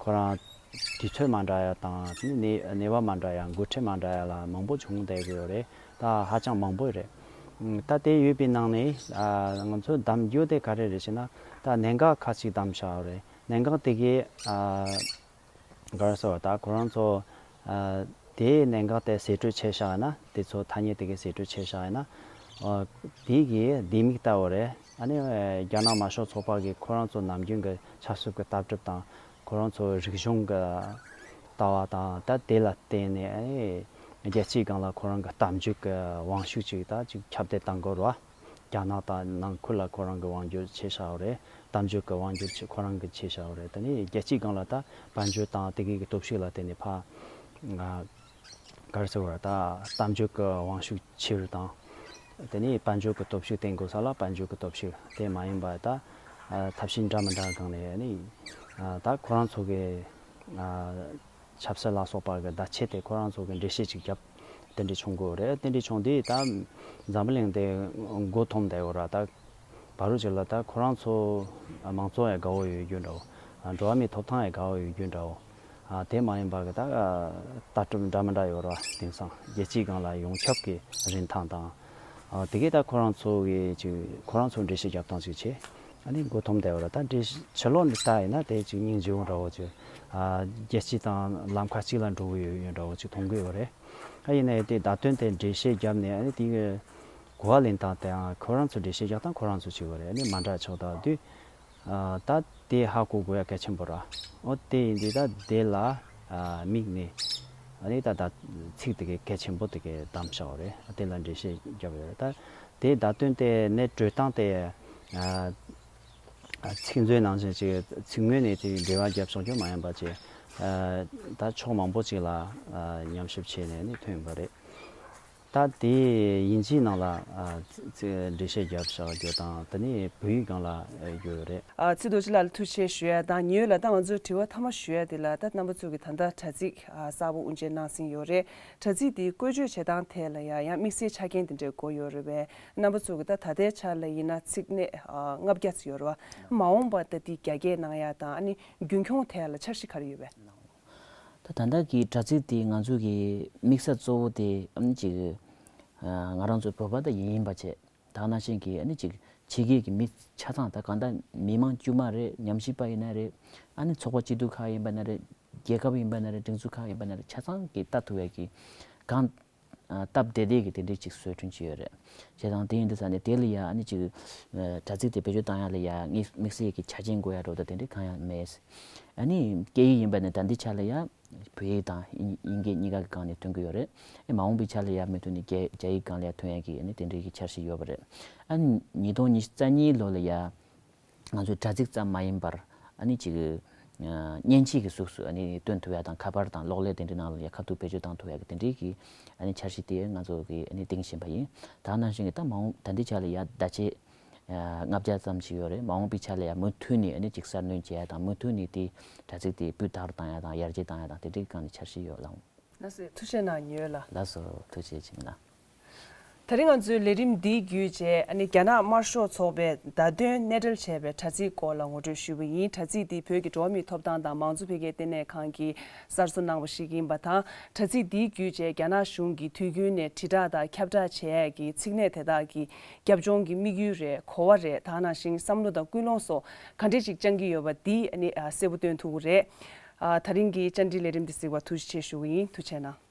ཁོ་རང་དུས་ཚོད་མ་འདྲ་ཡ་དང་། ནི་གནས་པ་མ་འདྲ་ཡ། འགོ་ཁྲིད་མ་འདྲ་ཡ་ལ་མང་པོ་བྱུང་བསྡད་ཀྱི་ཡོད་རེད། ད་ཧ་ཅང་མང་པོ་རེད། ཨ་ད་དེ་ཡོད་པའི་ནང་ནས་ཨ་ང་ཚོས་གདམ་རྒྱུ་དེ་ག་རེ་རེད་ཟེར་ན། ད་གནད་འགག་ཁ་ཅིག་གདམ་བཞག་ཡོད་རེད། གནད་འགག་དེ་གའི་ཨ་ག་རེ་ཟེར་བ། ད་ཁོ་རང་ཚོ་ཨ་དེའི་གནད་འགག་དེ་ཟད་འགྲོ་བྱས་བཞག་ཡིན་ན། དེ་ཚོ་ཐ་སྙད་དེ་གའི་ཟད་འགྲོ་བྱས་བཞག་ཡིན་ན། ཨ་དེ་གའི་ལྡེ་མིག་ལྟ་བུ་རེད། ཨ་ནི་ཨ་རྒྱ་ནག་དམར་ཤོག་ཚོགས་པ་གིས་ཁོ་རང་ཚོ་ནམ་རྒྱུན་གྱི་ཆབ་སྲིད་ཀྱི་ལྟ་གྲུབ་དང་། ཁོ་རང་ཚོ་རིག་གཞུང་གི་ལྟ་བ་དང་། ད་དེ་ལ་བརྟེན་ནས་ཨ་ནི་རྒྱལ་སྤྱིའི་སྒང་ལ་ཁོ་རང་གི་གཏམ་བརྗོད་ཀྱི་དབང་ཤུགས་ཅིག་ད་ཅིག་ཁྱབ་གདལ་གཏང་དགོས་རེད་བ། རྒྱ་ནག་དང་ནང་ཁུལ་ལ་ཁོ་རང་གི་དབང་སྒྱུར་བྱས་བཞག་ཡོད་རེད། གཏམ་བརྗོད་ཀྱི་དབང་སྒྱུར་ཆེ་ཁོ་རང་གིས་བྱས་བཞག་ཡོད་རེད། དེ་ནས་རྒྱལ་སྤྱིའི་སྒང་ལ་ད་དཔལ་འབྱོར་དང་དེ་གའི་གི་སྟོབས་ཤུགས་ལ་བརྟེན་ནས་ཕར་ཨ་ག་རེ་ཟེར་བ། ད་གཏམ་བརྗོད་ཀྱི་དབང་ཤུགས་ཆེ་རུ་བཏང་། དེ་ནས་དཔལ་འབྱོར་གྱི་སྟོབས་ཤུགས་བརྟེན་དགོས་ས་ལ་དཔལ་འབྱོར་གྱི་སྟོབས་ཤུགས། དེ་མ་ཡིན་པ་ད་ཨ་ཐབས་ཤེས་འདྲ་མི་འདྲ་སྒང་ནས་ནི་ ཨ། ད་ཁོ་རང་ཚོ་གི་ཨ་ཆབ་སྲིད་ལ་སོགས་པ་གི་བརྡ་ཆད་དེ་ཁོ་རང་ཚོ་གི་འགྲེལ་བཤད་ཅིག་བརྒྱབ། དེ་འདྲ་བྱུང་གི་ཡོད་རེད། དེ་འདྲ་བྱུང་དུས་ད་འཛམ་བུ་གླིང་དེ་མགོ་འཐོམས་བསྡད་ཡོད་ར། ད་བར་དུ་ཅིག་ལ་ད་ཁོ་རང་ཚོ་མང་གཙོ་ཡང་དགའ་བོ་ཡོད་རྒྱུ་འདྲ་བོ། འགྲོ་བ་མིའི་ཐོབ་ཐང་ཡང་དགའ་བོ་ཡོད་རྒྱུ་འདྲ་བོ། ཨ། དེ་མ་ཡིན་པ་གི་ད་ལྟ་གྲུབ་འདྲ་མི་འདྲ་ཡོད་ར། དེང་སང་རྒྱལ་སྤྱིའི་སྒང་ལ་ཡོངས་ཁྱབ་ཀྱི་རིན་ཐང་དང་། ཨ། དེ་གས་ད་ཁོ་རང་ཚོ་གི་ཅིག་ཁོ་རང་ཚོ་འགྲེལ་བཤད་རྒྱབ་སྟངས་ཅིག་བྱས། ཨ་ནི་མགོ་འཐོམས་བསྡད་ཡོད་ར། ད་འགྲེལ་བཤད་ཕྱི་ལོགས་ནས་ལྟ་ཡིན་ན་དེ་ཅིག་སྙིང་རྗེ་བོ་འདྲ་བོ་ཅིག་ཨ། རྒྱལ་སྤྱི་དང་ལམ་ཁ་གཅིག་ལ་འགྲོ་གི་ཡོད་ཡོད་འདྲ་བོ་ཅིག་མཐོང་གི་ཡོད་རེད། ཨ། ཡིན་ནའི་དེ་བརྡ་དོན་དེ་འགྲེལ་བཤད་བརྒྱབ་ནས། ཨ་ནི་དེ་གི་གོ་བ་ལེན་སྟངས་དེའང་ཁོ་རང་ཚོ་འགྲེལ་བཤད་རྒྱག་སྟངས་ཁོ་རང་ཚོ་ཅིག་ཡོད་རེད། ཨ་ནི་མ་འདྲ་ཆགས་བསྡད་དུས། ཨ། ད་དེ་ཧ་གོ་དགོས་ཡ་གལ་ཆེན་པོ་ར། འོ་དེ་ཡིན་དུས་ད་དེ་ལ་ཨ་དམིགས་ནས། ཨ་ནི་ད་ད་ཚིག་དེ་གའི་གལ་ཆེན་པོ་དེ་གའི་བདམས་བཞག་པ་རེད། དེ་ལ་འགྲེལ་བཤད་བརྒྱབ་ཡོད་རེད། ད་དེ་བརྡ་དོན་དེ་ནས་འགྲོ་སྟངས་དེ། ཨ། ཚིག་མཛོད་ནང་བཞིན་ཅིག་ཚིག་ངོས་ནས་དེ་འགྲེལ་བ་བརྒྱབ་ཆོག་རྒྱུ་མ་ཡིན་པ་ཅིག་ཨ། ད་ཕྱོགས་མང་པོ་ཅིག་ལ་ཨ་ཉམས་ཞིབ་བྱས་ནས་ནི་ཐོན་པ་རེད། ད་དེ་དབྱིན་ཇིའི་ནང་ལ་ཨ་ཚིག་འགྲེལ་བཤད་བརྒྱབ་བཞག་རྒྱུ་དང་། དེ་ནས་བོད་ཡིག་སྒང་ལ་ཨ་ཡོད་རེད། ཨ། ཚེ་རྡོ་རྗེ་ལགས་ལ་ཐུགས་རྗེ་ཆེ་ཞུ་ཡ་དང་། ཉེ་བའི་ལ་ད་ང་ཚོས་དྲི་བ་མཐའ་མ་ཞུ་ཡ་དེ་ལ། ད་རྣམ་པ་ཚོ་གི་ད་ལྟ་དྲ་ཚིགས་ཨ་གསར་པ་དབུ་འབྱེད་གནང་ཟིན་ཡོད་རེད། དྲ་ཚིགས་དེ་བཀོལ་སྤྱོད་བྱེད་སྟངས་ཐད་ལ་ཡ་ཡང་དམིགས་བསལ་ཆ་རྐྱེན་དེ་འདྲས་དགོས་ཡོད་རེད་པས། རྣམ་པ་ཚོ་གི་ད་ད་ལྟའི་ཆ་ལ་ཡིན་ན་ཚིག་སྣེ་ཨ་ལྔ་བརྒྱ་ཙམ་ཡོད་རེད་བ། མ་འོངས་པ་ད་དེ་རྒྱ་སྐྱེད་གནང་ཡ་དང་། ཨ་ནི་རྒྱུན་འཁྱོངས་ཐད་ལ་འཆར་གཞི་ག་རེ་ཡོད་པས། ད་ད་ལྟ་གི་དྲ་ཚིགས་དེ་ང་ཚོ་གི་དམིགས་ས་གཙོ་བོ་དེ་ཨ་ནི་ཅིག་ཨ་ང་རང་ཚོ་བོད་པ་ད་ཡིན་པ་བྱས། ད་ག་ནང་བཞིན་གྱི་ཨ་ནི་ཅིག་ཕྱི་རྒྱལ་གྱི་མི་ཆ་ཚང་། ད་གང་ལྟར་མི་མང་དཀྱུས་མ་རེད། ཉམས་ཞིབ་པ་ཡིན་ན་རེད། ཨ་ནི་ཚོགས་པ་སྐྱིད་སྡུག་ཁག་ཡིན་པ་ན་རེད། རྒྱལ་ཁབ་ཡིན་པ་ན་རེད། སྒྲིག་འཛུགས་ཁག་ཡིན་པ་ན་རེད། ཆ་ཚང་གིས་ལྟ་ཐུབ་ཡ་གི་གང་ཨ་སྟབས་བདེ་བདེ་གི་དེ་འདྲའི་ཅིག་བཟོ་སྐྲུན་བྱས་ཡོད་རེད། བྱས་ཙང་དེ་ཡིན་དུས་ཙང་ནས་དེ་ལ་ཡ་ཨ་ནི་ཅིག་ཨ་དྲ་ཚིགས་དེ་བེད་སྤྱོད་བཏང་ཡ་ལ་ཡ་དམིགས་དམིགས་བསལ་གྱི་ཆ་རྐྱེན་དགོས་ཡ་འདྲ་བོ་ད་དེ་འདྲའི་གང་ཡང་མེད། ཨ་ནི་སྐད་ཡིག་ཡིན་པ་ནས་ད་ལྟའི་ཆ་ལ་ཡ་བོད་ཡིག་དང་དབྱིན་དབྱིན་སྐད་གཉིས་ཀ་གི་སྒང་ནས་ཐོན་གྱི་ཡོད་རེད། ཨེ་མ་འོངས་པའི་ཆ་ལ་ཡ་མུ་མཐུད་ནས་རྒྱ་རྒྱ་ཡིག་སྒང་ལ་ཡ་ཐོན་ཡ་གི་ཨ་ནི་དེ་འདྲའི་གི་འཆར་གཞི་ཡོད་པ་རེད། ཨ་ནི་ཉིས་སྟོང་ཉི་ཤུ་རྩ་གཉིས་ལོ་ལ་ཡ་ང་ཚོའི་དྲ་ཚིགས་ཙམ་མ་ཡིན་པར་ཨ་ནི་ཅིག་ཨ་མཉེན་ཆས་ཀྱི་གཟུགས་སུ་ཨ་ནི་སྟོན་ཐུབ་ཡ་དང་། ཁ་པར་དང་གློག་ཀླད་དེ་འདྲའི་ནང་ལ་ཡ་ཁ་ཐུག་བེད་སྤྱོད་བཏང་ཐུབ་ཡ་གི་དེ་འདྲའི་གི་ཨ་ནི་འཆར་གཞི་དེ་ང་ཚོ་གི་ཨ་ནི་འདིང་བཞིན་པ་ཡིན། ད་ནང་བཞིན་གྱི་ད་མ་འོངས་ད་ལྟའི་ཆ་ལ་ཡ་བརྡ་ཆད་ཨ་ལྔ་བརྒྱ་ཙམ་ཞིག་ཡོད་རེད། མ་འོངས་པའི་ཆ་ལ་ཡ་མུ་མཐུད་ནས་ཨ་ནི་ཅིག་གསར་སྣོན་བྱེད་ཡ་དང་། མུ་མཐུད་ནས་དེ་དྲ་ཚིགས་དེ་སྤུས་དག་ཏུ་བཏང་ཡ་དང་། ཡར་རྒྱས་བཏང་ཡ་དང་། དེ་འདྲའི་སྒང་ནས་འཆར་གཞི་ཡོད་ལགས། ལགས་སོ། ཐུགས་རྗེ་གནང་། ཉེ་བའི་ལ། ལགས་སོ། ཐུགས་རྗེ་ཆེ་གནང་། ད་རིང་ང་ཚོའི་ལས་རིམ་འདི་བརྒྱུད་བྱས་ཨ་ནི་རྒྱ་ནག་དམར་ཤོག་ཚོགས་པས་བརྡ་དོན་སྣེ་ཁྲིད་བྱས་པའི་དྲ་ཚིགས་སྐོར་ལ་ངོ་སྤྲོད་ཞུས་པ་ཡིན། དྲ་ཚིགས་འདི་བོད་ཀྱི་འགྲོ་བ་མིའི་ཐོབ་ཐང་དང་མང་གཙོ་འཕེལ་རྒྱས་ལྟེ་གནས་ཁང་གིས་གསར་བཟོ་གནང་བ་ཞིག་ཡིན་པ་དང་། དྲ་ཚིགས་འདི་བརྒྱུད་བྱས་རྒྱ་ནག་གཞུང་གིས་དུས་རྒྱུན་ནས་དྲིལ་བསྒྲགས་དང་ཁྱབ་བསྒྲགས་བྱེད་ཡས་ཀྱི་ཚིག་སྣེ་དེ་དག་གི་རྒྱབ་ལྗོངས་ཀྱི་དམིགས་ཡུལ་རེད། གོ་བ་རེད། ད་ག་ནང་བཞིན་བསམ་བློ་དང་ཀུན་སློང་སོགས་ག་འདྲས་ཅིག་བཅངས་ཀྱི་ཡོད་པ་འདི་ཨ་ནི་ཨ་གསལ་པོ་སྟོན་ཐུབ་ཀྱི་རེད། ཨ་ད་རིང་གི་བཅར་འདྲིའི་ལས་རིམ་འདི་གཟིགས་པར་ཐུགས་རྗེ་ཆེ་ཞུ་གི་ཡིན། ཐུགས་རྗེ་གནང་།